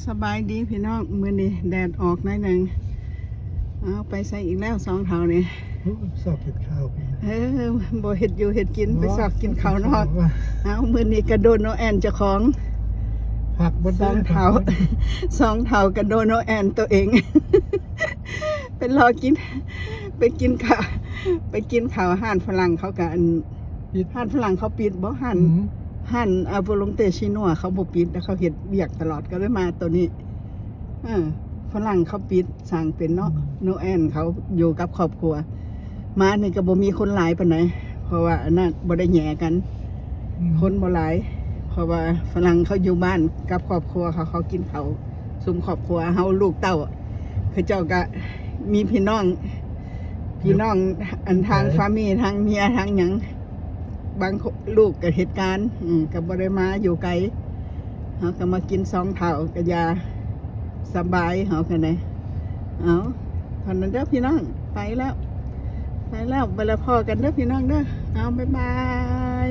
ສະບາຍດີພີ່ນ້ອງ ມື້ນີ້ແດດອອກໜ້ອຍໜຶ່ງ. ເອົາ ໄປໃສອີກແລ້ວສອງເຖົ້ານີ້? ໂອ້ ຊອກເຮັດຂ່າວພີ່. ເອີ ບໍ່ເຮັດຢູ່ເຮັດກິນ ບໍ່ ໄປຊອກກິນເຂົ້ານອກ. ເອົາ ມື້ນີ້ກະໂດນໂນແອນເຈົ້າຂອງ ພັກບໍ່ໄດ້ ສອງເຖົ້າ ສອງເຖົ້າກະໂດນໂນແອນໂຕເອງ ໄປລໍກິນ ໄປກິນເຂົ້າ ໄປກິນເຂົ້າຮ້ານຝຣັ່ງເຂົາກະອັນ ປິດ ຮ້ານຝຣັ່ງເຂົາປິດບໍ່? ຮ້ານ ອືມ ຮ້ານ ອ່າ ໂວລົງເຕຊີນົວເຂົາບໍ່ປິດ ແລ້ວເຂົາເຮັດວຽກຕະຫຼອດ ກໍເລີຍມາໂຕນີ້. ເອີ ຝຣັ່ງເຂົາປິດ ສ້າງເປັນເນາະ. ອືມ ໂນແອນເຂົາຢູ່ກັບຄອບຄົວ ມານີ້ກໍບໍ່ມີຄົນຫຼາຍປານໃດ ເພາະວ່າອັນນັ້ນບໍ່ໄດ້ແຫຍ່ກັນ. ອືມ ຄົນບໍ່ຫຼາຍ ເພາະວ່າຝຣັ່ງເຂົາຢູ່ບ້ານກັບຄອບຄົວເຂົາ ເຂົາກິນເຂົ້າຊຸມຄອບຄົວ. ເຮົາລູກເຕົ້າ ເຂົາເຈົ້າກໍມີພີ່ນ້ອງ ພີ່ນ້ອງ ອັນທາງ ເຮັດໄປ ສາມີ ທາງເມຍ ທາງຫຍັງ ບາງຄົນ ລູກກໍເຮັດການ ອືມ ກໍບໍ່ໄດ້ມາຢູ່ໄກ ເຮົາກໍມາກິນສອງເຖົ້າກໍຢ່າສະບາຍ ເຮົາກໍໄດ້. ເອົາ ເທົ່ານັ້ນເດີພີ່ນ້ອງ ໄປແລ້ວ ໄປແລ້ວ ໄປແລ້ວ ພໍ້ກັນເດີພີ່ນ້ອງເດີ. ເອົາ ບາຍບາຍ.